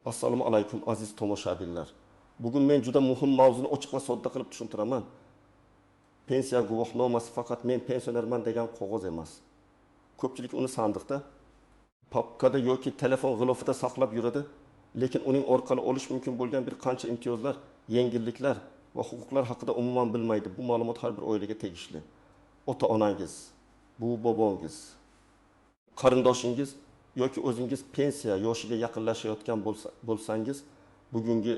Assalomu alaykum aziz tomoshabinlar. Bugun men juda muhim mavzuni ochiq va sodda qilib tushuntiraman. Pensiya guvohnomasi faqat men pensionerman degan qog'oz emas. Ko'pchilik uni sandiqda, papkada yoki telefon g'ilofida saqlab yuradi, lekin uning orqali olish mumkin bo'lgan bir qancha imtiyozlar, yengilliklar va huquqlar haqida umuman bilmaydi. Bu ma'lumot har bir oilaga tegishli. Ota-onangiz, buvi-bobongiz, qarindoshingiz yoki o'zingiz pensiya yoshiga yaqinlashayotgan bo'lsangiz, bugungi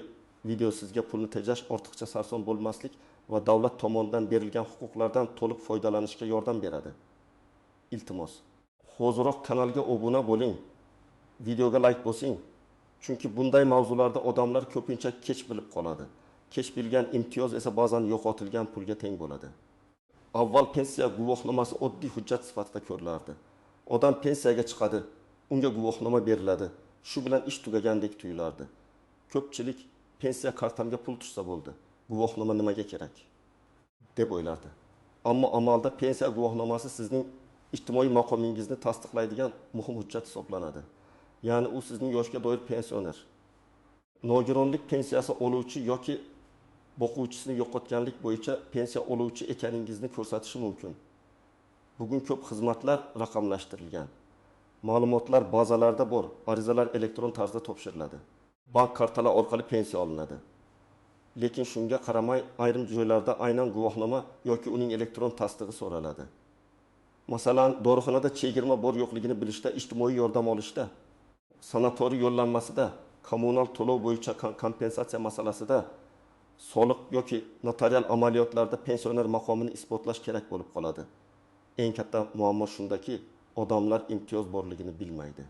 video sizga pulni tejash, ortiqcha sarson bo'lmaslik va davlat tomonidan berilgan huquqlardan to'liq foydalanishga yordam beradi. Iltimos, hoziroq kanalga obuna bo'ling, videoga like bosing, chunki bunday mavzularda odamlar ko'pincha kech bilib qoladi. Kech bilgan imtiyoz esa ba'zan yo'qotilgan pulga teng bo'ladi. Avval pensiya guvohnomasi oddiy hujjat sifatida ko'rilardi. Odam pensiyaga chiqadi, unga guvohnoma beriladi. Shu bilan ish tugagandek tuyulardi. Ko'pchilik pensiya kartamga pul tushsa bo'ldi, guvohnoma nimaga kerak deb o'ylardi. Ammo amalda pensiya guvohnomasi sizning ijtimoiy maqomingizni tasdiqlaydigan muhim hujjat hisoblanadi. Ya'ni u sizning yoshga doir pensioner, nogironlik pensiyasi oluvchi yoki boquvchisini yo'qotganlik bo'yicha pensiya oluvchi ekaningizni ko'rsatishi mumkin. Bugun ko'p xizmatlar raqamlashtirilgan. Ma'lumotlar bazalarda bor, arizalar elektron tarzda topshiriladi. Bank kartalar orqali pensiya olinadi. Lekin shunga qaramay ayrim joylarda aynan guvohnoma yoki uning elektron tasdig'i so'raladi. Masalan, dorixonada chegirma bor yo'qligini bilishda, ijtimoiy yordam olishda, sanatoriy yo'llanmasida, kommunal to'lov bo'yicha kompensatsiya masalasida, soliq yoki notarial amaliyotlarda pensioner maqomini isbotlash kerak bo'lib qoladi. Eng katta muammo shundaki, odamlar imtiyoz borligini bilmaydi.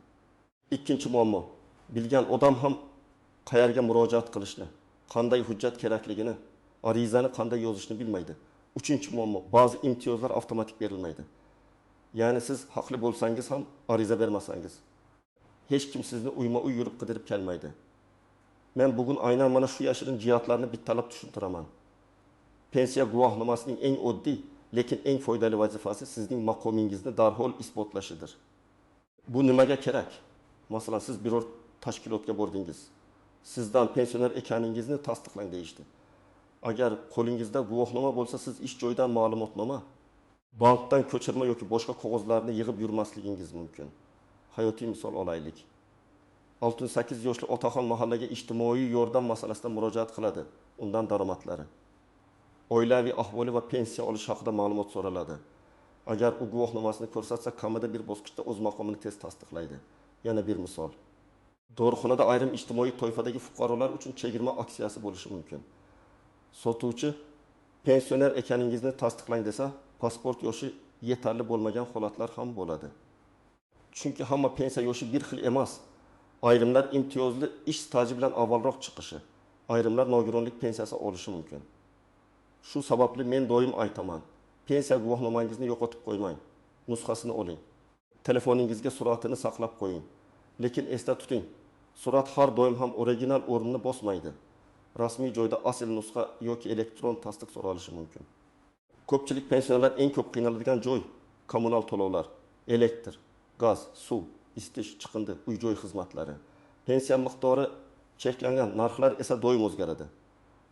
Ikkinchi muammo, bilgan odam ham qayerga murojaat qilishni, qanday hujjat kerakligini, arizani qanday yozishni bilmaydi. Uchinchi muammo, ba'zi imtiyozlar avtomatik berilmaydi. Ya'ni siz haqli bo'lsangiz ham ariza bermasangiz, hech kim sizni uyma-uy yurib qidirib kelmaydi. Men bugun aynan mana shu yashirin jihatlarni bittalab tushuntiraman. Pensiya guvohnomasining eng oddiy, lekin eng foydali vazifasi sizning maqomingizni darhol isbotlashidir. Bu nimaga kerak? Masalan, siz biror tashkilotga bordingiz. Sizdan pensioner ekaningizni tasdiqlang deyishdi. Agar qo'lingizda guvohnoma bo'lsa, siz ish joyidan ma'lumotnoma, bankdan ko'chirma yoki boshqa qog'ozlarni yig'ib yurmasligingiz mumkin. Hayotiy misol olaylik. 68 yoshli otaxon mahallaga ijtimoiy yordam masalasida murojaat qiladi. Undan daromadlari, oilaviy ahvoli va pensiya olish haqida ma'lumot so'raladi. Agar u guvohnomasini ko'rsatsa, kamida bir bosqichda o'z maqomini tez tasdiqlaydi. Yana bir misol. Dorixonada ayrim ijtimoiy toifadagi fuqarolar uchun chegirma aksiyasi bo'lishi mumkin. Sotuvchi pensioner ekaningizni tasdiqlang desa, pasport yoshi yetarli bo'lmagan holatlar ham bo'ladi. Chunki hamma pensiya yoshi bir xil emas. Ayrimlar imtiyozli ish staji bilan avvalroq chiqishi, ayrimlar nogironlik pensiyasi olishi mumkin. Shu sababli men doim aytaman, pensiya guvohnomangizni yo'qotib qo'ymang, nusxasini oling. Telefoningizga suratini saqlab qo'ying. Lekin esda tuting, surat har doim ham original o'rnini bosmaydi. Rasmiy joyda asl nusxa yoki elektron tasdiq so'ralishi mumkin. Ko'pchilik pensionerlar eng ko'p qiynaladigan joy kommunal to'lovlar, elektr, gaz, suv, isitish, chiqindi, uy-joy xizmatlari. Pensiya miqdori cheklangan, narxlar esa doim o'zgaradi.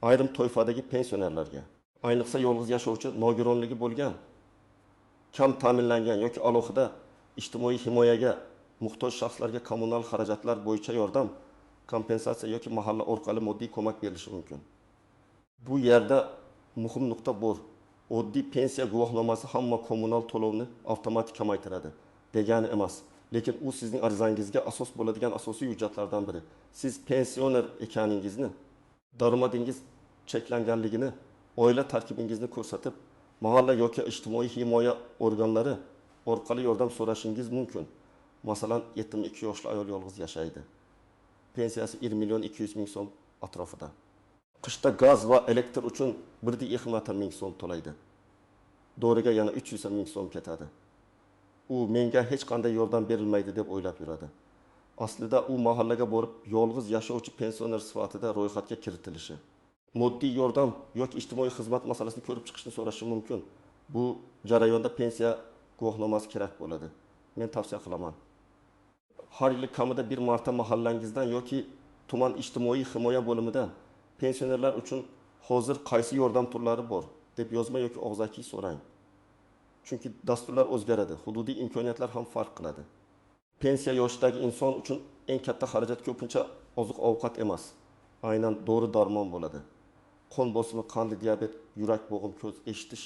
Ayrim toifadagi pensionerlarga, ayniqsa yolg'iz yashovchi, nogironligi bo'lgan, kam ta'minlangan yoki alohida ijtimoiy himoyaga muhtoj shaxslarga kommunal xarajatlar bo'yicha yordam, kompensatsiya yoki mahalla orqali moddiy ko'mak berilishi mumkin. Bu yerda muhim nuqta bor. Oddiy pensiya guvohnomasi hamma kommunal to'lovni avtomatik kamaytiradi degani emas. Lekin u sizning arizangizga asos bo'ladigan asosiy hujjatlardan biri. Siz pensioner ekaningizni, daromadingiz cheklanganligini, oila tarkibingizni ko'rsatib, mahalla yoki ijtimoiy himoya organlari orqali yordam so'rashingiz mumkin. Masalan, 72 yoshli ayol yolg'iz yashaydi. Pensiyasi 1 200 000 so'm atrofida. Qishda gaz va elektr uchun 1,2 ming so'm to'laydi. Doriga yana 300 ming so'm ketadi. U menga hech qanday yordam berilmaydi deb o'ylab yuradi. Aslida u mahallaga borib yolg'iz yashovchi pensioner sifatida ro'yxatga kiritilishi, moddiy yordam yoki ijtimoiy xizmat masalasini ko'rib chiqishni so'rashi mumkin. Bu jarayonda pensiya guvohnomasi kerak bo'ladi. Men tavsiya qilaman. Har yili kamida bir marta mahallangizdan yoki Tuman ijtimoiy himoya bo'limidan pensionerlar uchun hozir qaysi yordam turlari bor deb yozma yoki og'zaki so'rang. Chunki dasturlar o'zgaradi, hududiy imkoniyatlar ham farq qiladi. Pensiya yoshidagi inson uchun eng katta xarajat ko'pincha oziq-ovqat emas, aynan dori-darmon bo'ladi. Qon bosimi, qandli diabet, yurak, bo'g'im, ko'z, eshitish,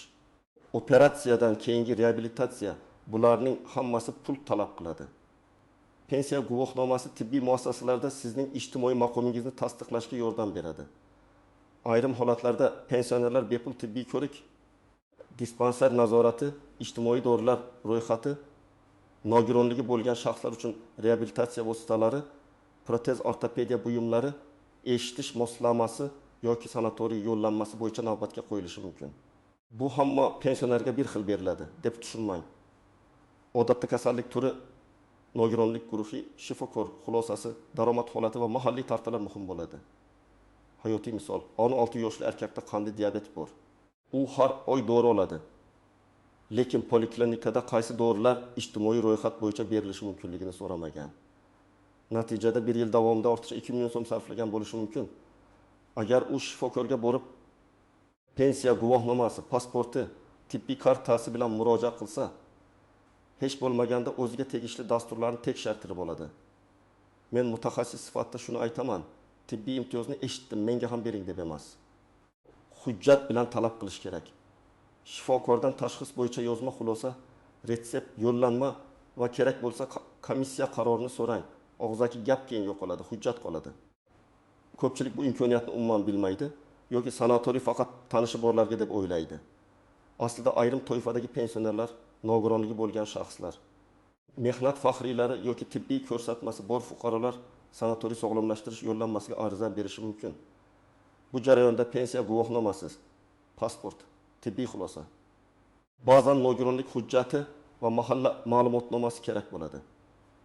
operatsiyadan keyingi reabilitatsiya, bularning hammasi pul talab qiladi. Pensiya guvohnomasi tibbiy muassasalarda sizning ijtimoiy maqomingizni tasdiqlashga yordam beradi. Ayrim holatlarda pensionerlar bepul tibbiy ko'rik, dispanser nazorati, ijtimoiy dorilar ro'yxati, nogironligi bo'lgan shaxslar uchun reabilitatsiya vositalari, protez ortopediya buyumlari, eshitish moslamasi yoki sanatoriy yo'llanmasi bo'yicha navbatga qo'yilishi mumkin. Bu hamma pensionerga bir xil beriladi deb tushunmang. Odatda kasallik turi, nogironlik guruhi, shifokor xulosasi, daromad holati va mahalliy tartiblar muhim bo'ladi. Hayotiy misol, 16 yoshli erkakda qandli diabet bor. U har oy dori oladi. Lekin poliklinikada qaysi dorilar ijtimoiy ro'yxat bo'yicha berilishi mumkinligini so'ramagan. Natijada bir yil davomida ortiqcha 2 million so'm sarflagan bo'lishi mumkin. Agar u shifokorga borib pensiya guvohnomasi, pasporti, tibbiy kartasi bilan murojaat qilsa, hech bo'lmaganda o'ziga tegishli dasturlarni tekshirtirib oladi. Men mutaxassis sifatida shuni aytaman, tibbiy imtiyozni eshitdim, menga ham bering deb emas. Hujjat bilan talab qilish kerak. Shifokordan tashxis bo'yicha yozma xulosa, retsept, yo'llanma va kerak bo'lsa komissiya qarorini so'rang. Og'zaki gap keyin yo'qoladi, hujjat qoladi. Ko'pchilik bu imkoniyatni umuman bilmaydi yoki sanatoriy faqat tanishi borlarga deb o'ylaydi. Aslida ayrim toifadagi pensionerlar, nogironligi bo'lgan shaxslar, mehnat faxriylari yoki tibbiy ko'rsatmasi bor fuqarolar sanatoriy sog'lomlashtirish yo'llanmasiga ariza berishi mumkin. Bu jarayonda pensiya guvohnomasi, pasport, tibbiy xulosa, ba'zan nogironlik hujjati va mahalla ma'lumotnomasi kerak bo'ladi.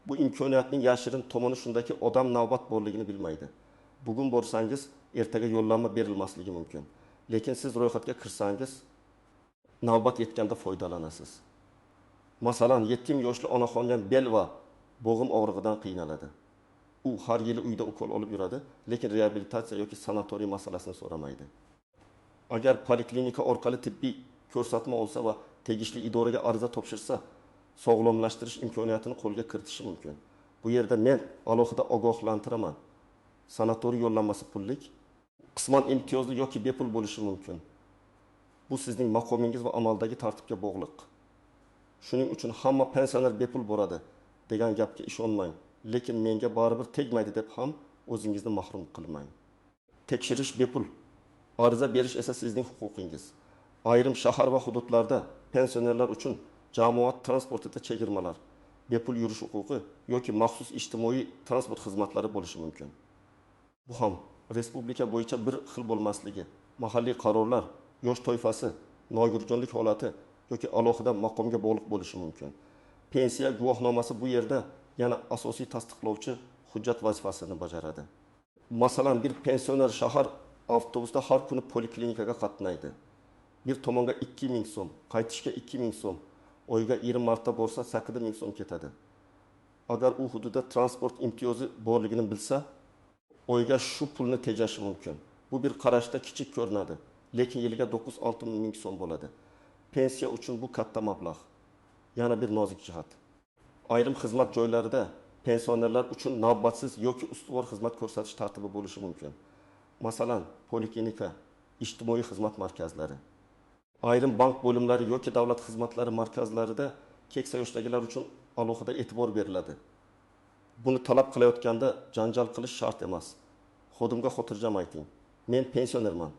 Bu imkoniyatning yashirin tomoni shundaki, odam navbat borligini bilmaydi. Bugun borsangiz, ertaga yo'llanma berilmasligi mumkin. Lekin siz ro'yxatga kirsangiz, navbat yetganda foydalanasiz. Masalan, yetim yoshli onaxongan bel va bo'g'im og'rig'idan qiynaladi. U har yili uyda ukol olib yuradi, lekin reabilitatsiya yoki sanatoriy masalasini so'ramaydi. Agar poliklinika orqali tibbiy ko'rsatma olsa va tegishli idoraga ariza topshirsa, sog'lomlashtirish imkoniyatini qo'lga kiritishi mumkin. Bu yerda men alohida ogohlantiraman. Sanatoriy yo'llanmasi pullik, qisman imtiyozli yoki bepul bo'lishi mumkin. Bu sizning maqomingiz va amaldagi tartibga bog'liq. Shuning uchun hamma pensioner bepul boradi degan gapga ishonmang, lekin menga baribir tegmaydi deb ham o'zingizni mahrum qilmang. Tekshirish bepul, ariza berish esa sizning huquqingiz. Ayrim shahar va hududlarda pensionerlar uchun jamoat transportida chegirmalar, bepul yurish huquqi yoki maxsus ijtimoiy transport xizmatlari bo'lishi mumkin. Bu ham respublika bo'yicha bir xil bo'lmasligi, mahalliy qarorlar, yosh toifasi, nogironlik holati yoki alohida maqomga bog'liq bo'lishi mumkin. Pensiya guvohnomasi bu yerda yana asosiy tasdiqlovchi hujjat vazifasini bajaradi. Masalan, bir pensioner shahar avtobusda har kuni poliklinikaga qatnaydi. Bir tomonga 2000 so'm, qaytishga 2000 so'm, oyga 20 marta borsa 8000 so'm ketadi. Agar u hududda transport imtiyozi borligini bilsa, oyga shu pulni tejashi mumkin. Bu bir qarashda kichik ko'rinadi, lekin yiliga 9-6 ming so'm bo'ladi. Pensiya uchun bu katta mablag'. Yana bir nozik jihat. Ayrim xizmat joylarida pensionerlar uchun navbatsiz yoki ustuvor xizmat ko'rsatish tartibi bo'lishi mumkin. Masalan, poliklinika, ijtimoiy xizmat markazlari. Ayrim bank bo'limlari yoki davlat xizmatlari markazlarida keksa yoshdagilar uchun alohida e'tibor beriladi. Buni talab qilayotganda janjal qilish shart emas. Xodimga xotirjam ayting. Men pensionerman.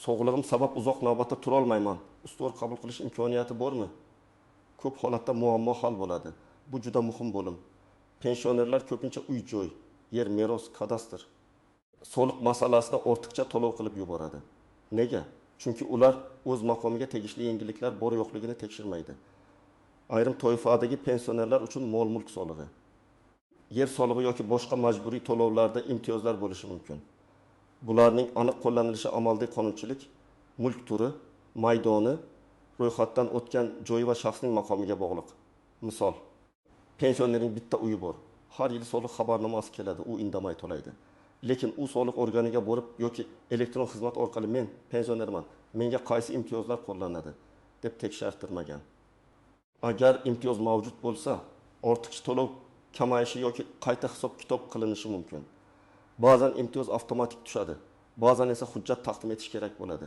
Sog'lig'im sabab uzoq navbatda tura olmayman. Ustuvor qabul qilish imkoniyati bormi? Ko'p holatda muammo hal bo'ladi. Bu juda muhim bo'lim. Pensionerlar ko'pincha uy-joy, yer meros, kadastr, soliq masalasida ortiqcha to'lov qilib yuboradi. Nega? Chunki ular o'z maqomiga tegishli yengilliklar bor yo'qligini tekshirmaydi. Ayrim toifadagi pensionerlar uchun mol-mulk solig'i, yer solig'i yoki boshqa majburiy to'lovlarda imtiyozlar bo'lishi mumkin. Bularning aniq qo'llanilishi amaldagi qonunchilik, mulk turi, maydoni, ro'yxatdan o'tgan joyi va shaxsning maqomiga bog'liq. Misol, pensionerning bitta uyi bor. Har yili soliq xabarnomasi keladi, u indamay to'laydi. Lekin u soliq organiga borib yoki elektron xizmat orqali men pensionerman, menga qaysi imtiyozlar qo'llanadi deb tekshirtirmagan. Agar imtiyoz mavjud bo'lsa, ortiqcha to'lov kamayishi yoki qayta hisob-kitob qilinishi mumkin. Ba'zan imtiyoz avtomatik tushadi, ba'zan esa hujjat taqdim etish kerak bo'ladi.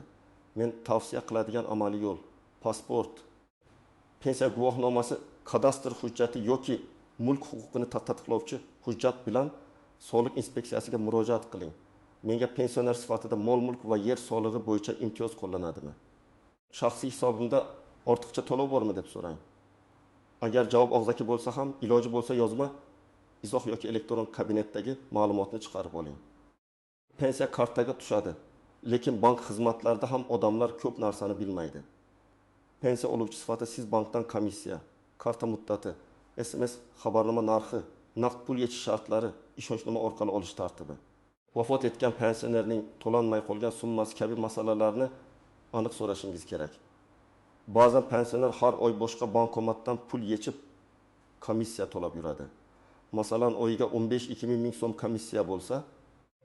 Men tavsiya qiladigan amaliy yo'l: pasport, pensiya guvohnomasi, kadastr hujjati yoki mulk huquqini tadqiqlovchi hujjat bilan soliq inspeksiyasiga murojaat qiling. Menga pensioner sifatida mol-mulk va yer solig'i bo'yicha imtiyoz qo'llanadimi? Shaxsiy hisobimda ortiqcha to'lov bormi deb so'rang. Agar javob og'zaki bo'lsa ham, iloji bo'lsa yozma izoh yoki elektron kabinetdagi ma'lumotni chiqarib oling. Pensiya kartaga tushadi, lekin bank xizmatlarida ham odamlar ko'p narsani bilmaydi. Pensiya oluvchi sifatida siz bankdan komissiya, karta muddati, SMS xabarnoma narxi, naqd pul yechish shartlari, ishonchnoma orqali olish tartibi, vafot etgan pensionerning to'lanmay qolgan summasi kabi masalalarni aniq so'rashingiz kerak. Ba'zan pensioner har oy boshqa bankomatdan pul yechib, komissiya to'lab yuradi. Masalan, oyiga 15-20 ming so'm komissiya bo'lsa,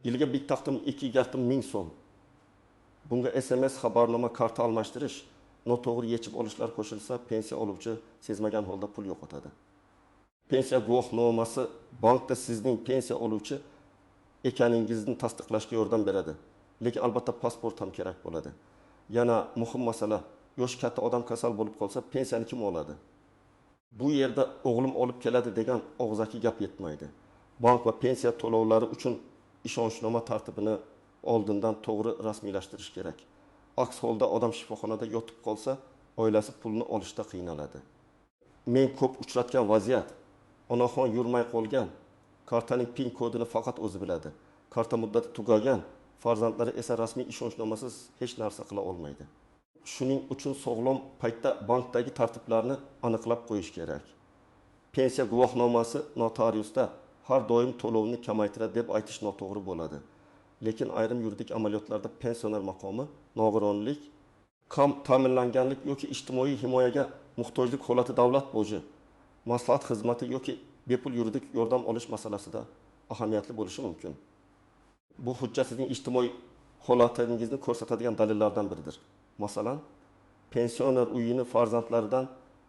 yiliga bitta 2,5 ming so'm. Bunga SMS xabarnoma, karta almashtirish, noto'g'ri yechib olishlar qo'shilsa, pensiya oluvchi sezmagan holda pul yo'qotadi. Pensiya guvohnomasi bankda sizning pensiya oluvchi ekaningizni tasdiqlashga yordam beradi. Lekin albatta pasport ham kerak bo'ladi. Yana muhim masala, yoshi katta odam kasal bo'lib qolsa, pensiyani kim oladi? Bu yerda o'g'lim olib keladi degan og'zaki gap yetmaydi. Bank va pensiya to'lovlari uchun ishonchnoma tartibini oldindan to'g'ri rasmiylashtirish kerak. Aks holda odam shifoxonada yotib qolsa, oilasi pulni olishda qiynaladi. Men ko'p uchratgan vaziyat: onaxon yurmay qolgan, kartaning PIN kodini faqat o'zi biladi. Karta muddati tugagan, farzandlari esa rasmiy ishonchnomasiz hech narsa qila olmaydi. Shuning uchun sog'lom paytda bankdagi tartiblarni aniqlab qo'yish kerak. Pensiya guvohnomasi notariusda har doim to'lovni kamaytiradi deb aytish noto'g'ri bo'ladi. Lekin ayrim yuridik amaliyotlarda pensioner maqomi, nogironlik, kam ta'minlanganlik yoki ijtimoiy himoyaga muhtojlik holati davlat boji, maslahat xizmati yoki bepul yuridik yordam olish masalasida ahamiyatli bo'lishi mumkin. Bu hujjat sizning ijtimoiy holatingizni ko'rsatadigan dalillardan biridir. Masalan, pensioner uyini farzandlaridan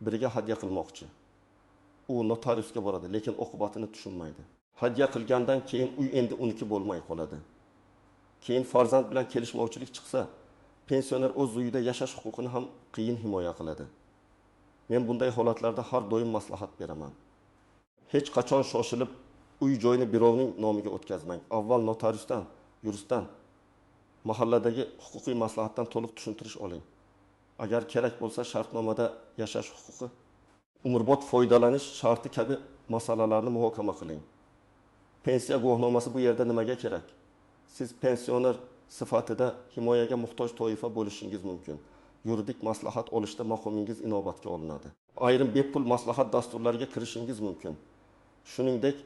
biriga hadya qilmoqchi. U notariusga boradi, lekin oqibatini tushunmaydi. Hadya qilgandan keyin uy endi uniki bo'lmay qoladi. Keyin farzand bilan kelishmovchilik chiqsa, pensioner o'z uyida yashash huquqini ham qiyin himoya qiladi. Men bunday holatlarda har doim maslahat beraman. Hech qachon shoshilib uy joyini birovning nomiga o'tkazmang. Avval notariusdan, yuristdan, mahalladagi huquqiy maslahatdan to'liq tushuntirish oling. Agar kerak bo'lsa, shartnomada yashash huquqi, umrbod foydalanish sharti kabi masalalarni muhokama qiling. Pensiya guvohnomasi bu yerda nimaga kerak? Siz pensioner sifatida himoyaga muhtoj toifa bo'lishingiz mumkin. Yuridik maslahat olishda maqomingiz inobatga olinadi. Ayrim bepul maslahat dasturlariga kirishingiz mumkin. Shuningdek,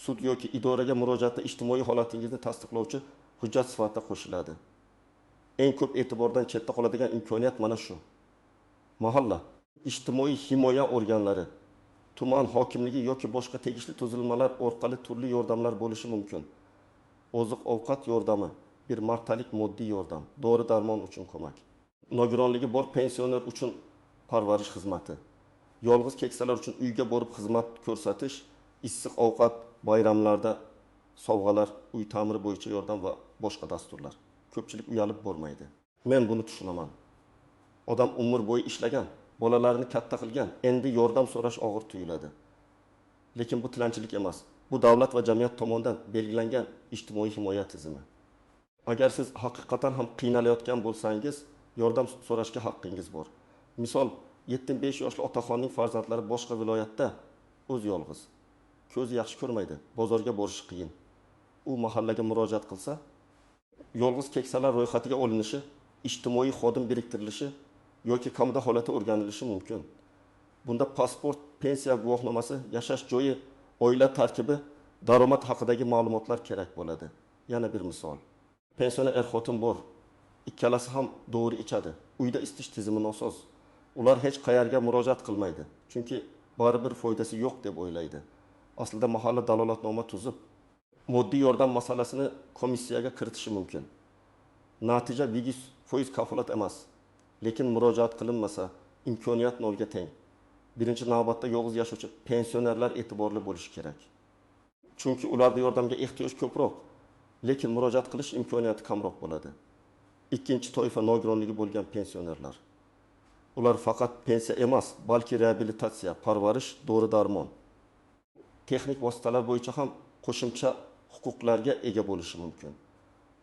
sud yoki idoraga murojaatda ijtimoiy holatingizni tasdiqlovchi hujjat sifatida qo'shiladi. Eng ko'p e'tibordan chetda qoladigan imkoniyat mana shu. Mahalla, ijtimoiy himoya organlari, tuman hokimligi yoki boshqa tegishli tuzilmalar orqali turli yordamlar bo'lishi mumkin. Oziq-ovqat yordami, bir martalik moddiy yordam, dori-darmon uchun ko'mak, nogironligi bor pensioner uchun parvarish xizmati, yolg'iz keksalar uchun uyga borib xizmat ko'rsatish, issiq ovqat, bayramlarda sovg'alar, uy ta'miri bo'yicha yordam va boshqa dasturlar. Ko'pchilik uyalib bormaydi. Men buni tushunaman. Odam umr bo'yi ishlagan, bolalarini katta qilgan, endi yordam so'rash og'ir tuyuladi. Lekin bu tilanchilik emas. Bu davlat va jamiyat tomonidan belgilangan ijtimoiy himoya tizimi. Agar siz haqiqatan ham qiynalayotgan bo'lsangiz, yordam so'rashga haqqingiz bor. Misol, 75 yoshli otaxonning farzandlari boshqa viloyatda, o'zi yolg'iz. Ko'zi yaxshi ko'rmaydi, bozorga borishi qiyin. U mahallaga murojaat qilsa, yolg'iz keksalar ro'yxatiga olinishi, ijtimoiy xodim biriktirilishi yoki kamida holati o'rganilishi mumkin. Bunda pasport, pensiya guvohnomasi, yashash joyi, oila tarkibi, daromad haqidagi ma'lumotlar kerak bo'ladi. Yana bir misol. Pensioner er-xotin bor. Ikkalasi ham dori ichadi. Uyda isitish tizimi nosoz. Ular hech qayerga murojaat qilmaydi, chunki baribir foydasi yo'q deb o'ylaydi. Aslida mahalla dalolatnoma tuzib, Moddiy yordam masalasini komissiyaga kiritishi mumkin. Natija 100% kafolat emas. Lekin murojaat qilinmasa, imkoniyat nolga teng. Birinchi navbatda yolg'iz yashovchi pensionerlar e'tiborli bo'lishi kerak. Chunki ularda yordamga ehtiyoj ko'proq, lekin murojaat qilish imkoniyati kamroq bo'ladi. Ikkinchi toifa nogironligi bo'lgan pensionerlar. Ular faqat pensiya emas, balki reabilitatsiya, parvarish, dori-darmon, texnik vositalar bo'yicha ham qo'shimcha huquqlarga ega bo'lishi mumkin.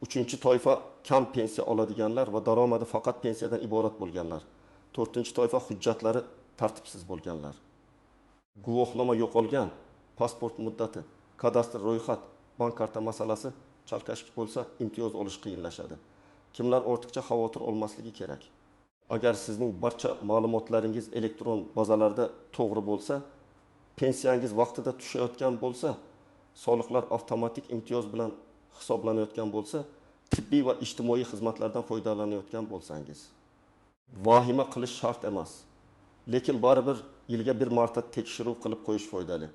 Uchinchi toifa kam pensiya oladiganlar va daromadi faqat pensiyadan iborat bo'lganlar. To'rtinchi toifa hujjatlari tartibsiz bo'lganlar. Guvohnoma yo'qolgan, pasport muddati, kadastr ro'yxat, bank karta masalasi chalkash bo'lsa, imtiyoz olish qiyinlashadi. Kimlar ortiqcha xavotir olmasligi kerak? Agar sizning barcha ma'lumotlaringiz elektron bazalarda to'g'ri bo'lsa, pensiyangiz vaqtida tushayotgan bo'lsa, soliqlar avtomatik imtiyoz bilan hisoblanayotgan bo'lsa, tibbiy va ijtimoiy xizmatlardan foydalanayotgan bo'lsangiz, vahima qilish shart emas. Lekin baribir yilga bir marta tekshiruv qilib qo'yish foydali.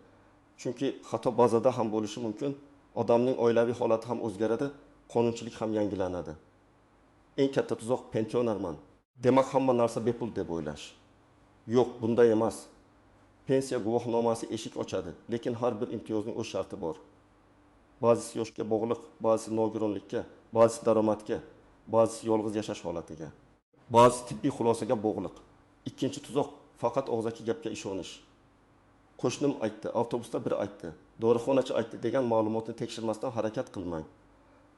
Chunki xato bazada ham bo'lishi mumkin, odamning oilaviy holati ham o'zgaradi, qonunchilik ham yangilanadi. Eng katta tuzoq pensionerman, demak hamma narsa bepul deb o'ylash. Yo'q, bunday emas. Pensiya guvohnomasi eshik ochadi, lekin har bir imtiyozning o'z sharti bor. Ba'zisi yoshga bog'liq, ba'zisi nogironlikka, ba'zisi daromadga, ba'zisi yolg'iz yashash holatiga, ba'zisi tibbiy xulosaga bog'liq. Ikkinchi tuzoq faqat og'zaki gapga ishonish. Qo'shnim aytdi, avtobusda bir aytdi, dorixonachi aytdi degan ma'lumotni tekshirmasdan harakat qilmang.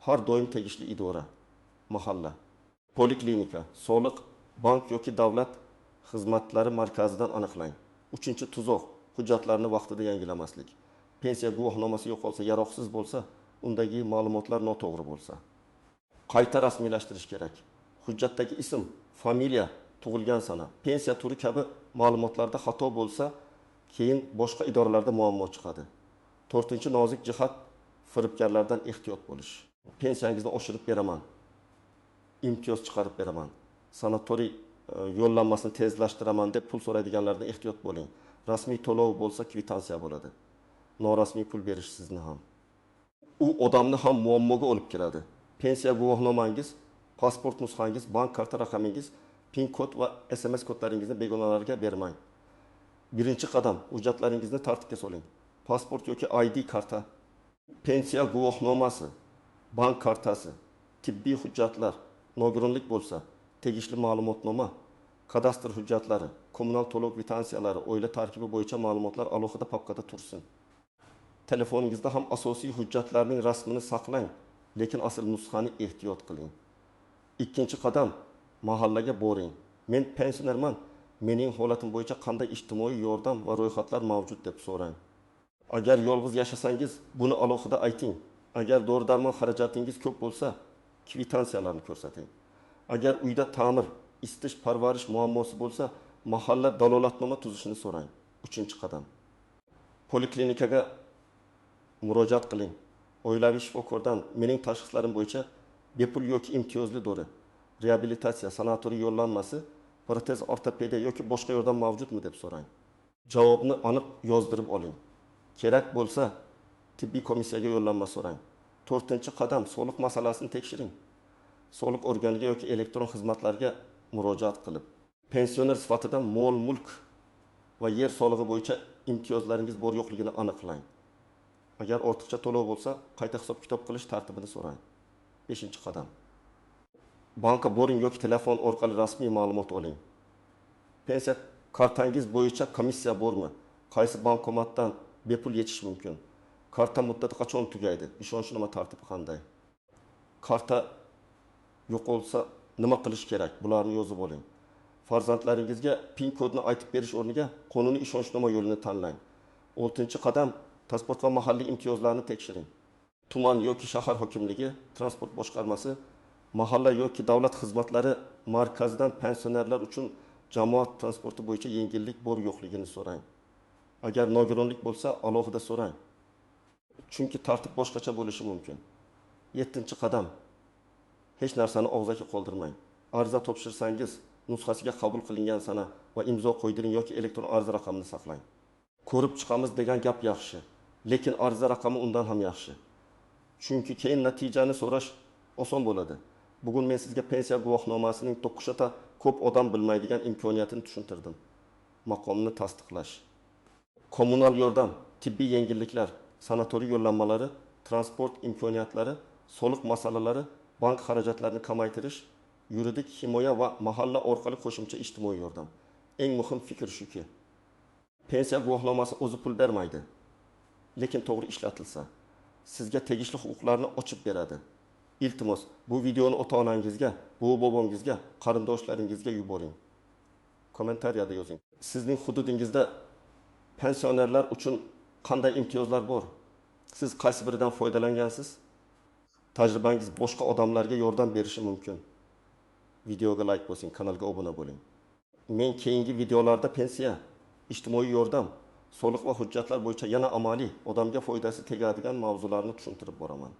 Har doim tegishli idora, mahalla, poliklinika, soliq, bank yoki davlat xizmatlari markazidan aniqlang. Uchinchi tuzoq hujjatlarni vaqtida yangilamaslik. Pensiya guvohnomasi yo'qolsa, yaroqsiz bo'lsa, undagi ma'lumotlar noto'g'ri bo'lsa, qayta rasmiylashtirish kerak. Hujjatdagi ism, familiya, tug'ilgan sana, pensiya turi kabi ma'lumotlarda xato bo'lsa, keyin boshqa idoralarda muammo chiqadi. To'rtinchi nozik jihat firibgarlardan ehtiyot bo'lish. Pensiyangizni oshirib beraman, imtiyoz chiqarib beraman, sanatoriy yo'llanmasini tezlashtiraman deb pul so'raydiganlardan ehtiyot bo'ling. Rasmiy to'lov bo'lsa kvitansiya bo'ladi. Norasmiy pul berish sizni ham, u odamni ham muammoga olib keladi. Pensiya guvohnomangiz, pasport nusxangiz, bank karta raqamingiz, PIN kod va SMS kodlaringizni begonalarga bermang. Birinchi qadam hujjatlaringizni tartibga soling. Pasport yoki ID karta, pensiya guvohnomasi, bank kartasi, tibbiy hujjatlar, nogironlik bo'lsa tegishli ma'lumotnoma, kadastr hujjatlari, kommunal to'lov kvitansiялari, oila tarkibi bo'yicha ma'lumotlar alohida papkada tursin. Telefoningizda ham asosiy hujjatlarning rasmini saqlang, lekin asl nusxani ehtiyot qiling. Ikkinchi qadam mahallaga boring. Men pensionerman, mening holatim bo'yicha qanday ijtimoiy yordam va ro'yxatlar mavjud deb so'rang. Agar yolg'iz yashasangiz, buni alohida ayting. Agar dori-darmon xarajatingiz ko'p bo'lsa, kvitansiyalarni ko'rsating. Agar uyda ta'mir, isitish, parvarish muammosi bo'lsa, mahalla dalolatnoma tuzishini so'rang. Uchinchi qadam. Poliklinikaga murojaat qiling. Oilaviy shifokordan mening tashxislarim bo'yicha bepul yoki imtiyozli dori, reabilitatsiya, sanatoriy yo'llanmasi, protez, ortopediya yoki boshqa yordam mavjudmi deb so'rang. Javobni aniq yozdirib oling. Kerak bo'lsa tibbiy komissiyaga yo'llanma so'rang. To'rtinchi qadam soliq masalasini tekshiring. Soliq organiga yoki elektron xizmatlarga murojaat qilib, pensioner sifatida mol-mulk va yer solig'i bo'yicha imtiyozlaringiz bor yo'qligini aniqlang. Agar ortiqcha to'lov bo'lsa, qayta hisob-kitob qilish tartibini so'rang. Beshinchi qadam. Bankka boring yoki telefon orqali rasmiy ma'lumot oling. Pensiya kartangiz bo'yicha komissiya bormi? Qaysi bankomatdan bepul yechish mumkin? Karta muddati qachon tugaydi? Ishonchnoma tartibi qanday? Karta yo'qolsa nima qilish kerak? Bularni yozib oling. Farzandlaringizga PIN kodni aytib berish o'rniga qonuniy ishonchnoma yo'lini tanlang. Oltinchi qadam transport va mahalliy imtiyozlarni tekshiring. Tuman yoki shahar hokimligi, transport boshqarmasi, mahalla yoki davlat xizmatlari markazidan pensionerlar uchun jamoat transporti bo'yicha yengillik bor yo'qligini so'rang. Agar nogironlik bo'lsa, alohida so'rang. Chunki tartib boshqacha bo'lishi mumkin. Yettinchi qadam. Hech narsani og'zaki qoldirmang. Ariza topshirsangiz, nusxasiga qabul qilingan sana va imzo qo'ydiring yoki elektron ariza raqamini saqlang. Ko'rib chiqamiz degan gap yaxshi, lekin ariza raqami undan ham yaxshi. Chunki keyin natijani so'rash oson bo'ladi. Bugun men sizga pensiya guvohnomasining 9 ta ko'p odam bilmaydigan imkoniyatini tushuntirdim: maqomni tasdiqlash, kommunal yordam, tibbiy yengilliklar, sanatoriy yo'llanmalari, transport imkoniyatlari, soliq masalalari, bank xarajatlarini kamaytirish, yuridik himoya va mahalla orqali qo'shimcha ijtimoiy yordam. Eng muhim fikr shuki, pensiya guvohnomasi o'zi pul bermaydi, lekin to'g'ri ishlatilsa, sizga tegishli huquqlarni ochib beradi. Iltimos, bu videoni ota onangizga, buvi bobongizga, qarindoshlaringizga yuboring. Kommentariyada yozing: sizning hududingizda pensionerlar uchun qanday imtiyozlar bor? Siz qaysi biridan foydalangansiz? Tajribangiz boshqa odamlarga yordam berishi mumkin. Videoga layk bosing, kanalga obuna bo'ling. Men keyingi videolarda pensiya, ijtimoiy yordam, soliq va hujjatlar bo'yicha yana amaliy, odamga foydasi tegadigan mavzularni tushuntirib boraman.